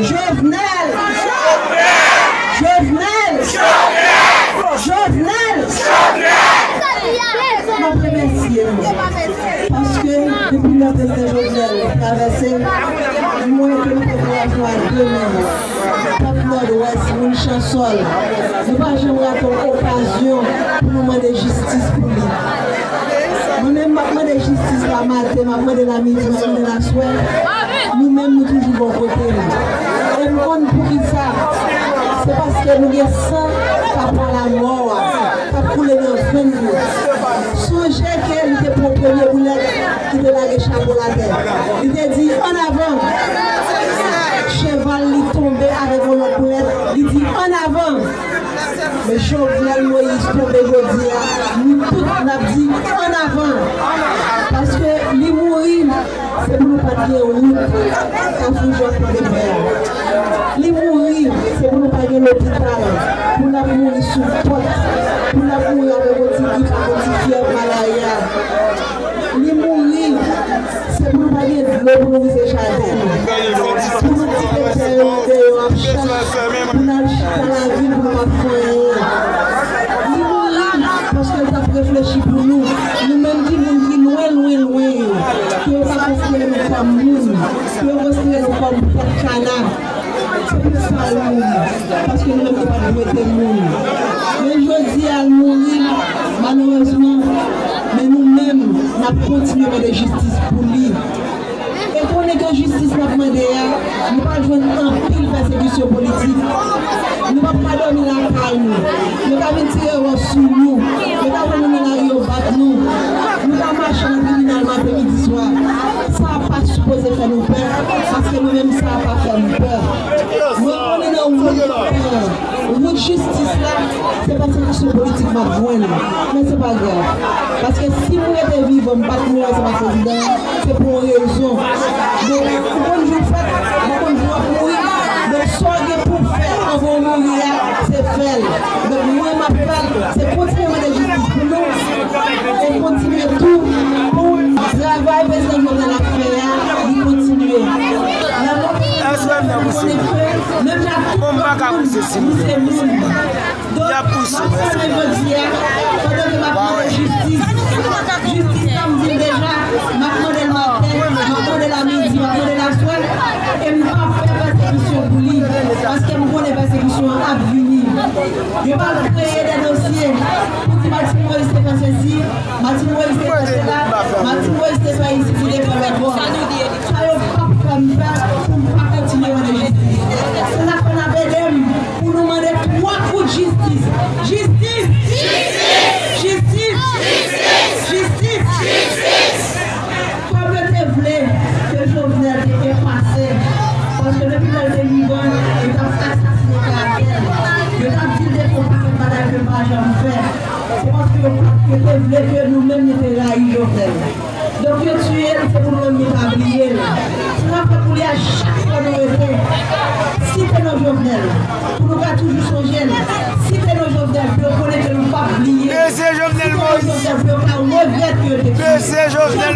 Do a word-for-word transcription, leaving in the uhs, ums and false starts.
Jovenel! Jovenel! Jovenel! M ap remèsye nou. Paske depi lè prezidan Jovenel travèse, m wè ke nou fè vwayaj nou a de men. Pèp Nòdwès, moun Chansòl, nou pa janm rate yon okazyon pou nou mande jistis pou li. Mwen menm, m ap mande jistis la maten, m ap mande l a midi, m ap mande l aswè. Nou menm, nou toujou bò kote l. E m konn poukisa. Se paske nou gen san k ap pran lamò a, k ap koule nan venn nou. Sonje ke li te pran premye boulèt, li te lage chapo l atè. Li te di, "Ann avan!" Cheval li tonbe avèk yon lòt boulèt, li di, "Ann avan!" Men Jovenel Moïse tonbe jodi a, nou tout n ap di, "Ann avan!" Paske li mouri, se pou nou pa t gen wout Kafou Jòf pou depè a. Li mouri, se pou nou pa gen lopital, pou n ap mouri sou pòt, pou n ap mouri avèk yon ti grip ak yon ti fyèv, malarya. Li mouri, se pou nou pa gen dlo pou nou wouze jaden nou. Pou nou kite tè yo deyò ap chat, pou n al chita lavil pou nou pa fè anyen. Li mouri, paske l t ap reflechi pou nou. Nou menm ki moun ki lwen, lwen, lwen yo. Ke yo pa konsidere nou kòm moun. Ke yo konsidere nou kòm pòt kana. Se pou sa l mouri, paske nou menm nou pa t dwe te mouri. Men jodi a l mouri, malerezman, men nou menm, n ap kontinye mande jistis pou li. E konnen ke jistis n ap mande a, nou pa jwenn anpil pèsekisyon politik. Nou p ap ka dòmi lakay nou. Yo ka vin tire wòch sou nou. Yo ka voye nou nan lari yo bat nou. Nou ka mache nan tribinal maten, midi, swa. Sa pa sipoze fè nou pè, paske nou menm sa pa fè nou pè. Mwen konnen nan wout, wout jistis la, se pèsekisyon politik m ap jwenn. Men se pa grav. Paske si m rete vivan, m pa t mouri ansanm ak prezidan an, se pou yon rezon. Donk, ou konn jou w fèt, ou konn jou w ap mouri. Donk, sa w gen pou w fè anvan w mouri a, se fè l. Donk, mwen, m ap fè l, se kontinye mande jistis pou nou, e kontinye tou pou travay prezidan Jovenel ap fè a, li kontinye. Nan lòt, nou konnen ke, menm jan tout lòt moun, nou se moun. Donk, m ap fèmen jodi a, pandan ke m ap mande jistis. Jistis la, m di l deja, m ap mande l maten, m ap mande l a midi, m ap mande l aswè, e m p ap fè pèsekisyon pou li, paske m konnen pèsekisyon an ap vini. Yo pral kreye de dosye pou di Martine Moïse te fè sesi, Martine Moïse te fè sela, Martine Moïse te fè isi, li te fè lòtbò. Sa yo p ap fè m pè pou m pa kontinye mande jistis. Se sa k fè n ap ede m pou nou mande twa kout jistis. Jistis! Jistis! Jistis! Kòm yo te vle ke Jovenel te efase, paske depi lè l te vivan, yo t ap asasinen karaktè l. Yo t ap di l te fè yon pakèt bagay ke l pa janm fè. Se paske yo pa, yo te vle ke nou menm nou te rayi Jovenel. Donk yo tiye l, se pou nou menm nou pa bliye l. Se sa k fè koulye a, chak fwa nou rete, site non Jovenel, pou nou ka toujou sonje l. Site non Jovenel, pou yo konnen ke nou p ap bliye. Mesye Jovenel Moïse. Site non Jovenel, pou yo ka regrèt ke yo te tiye. Mesye Jovenel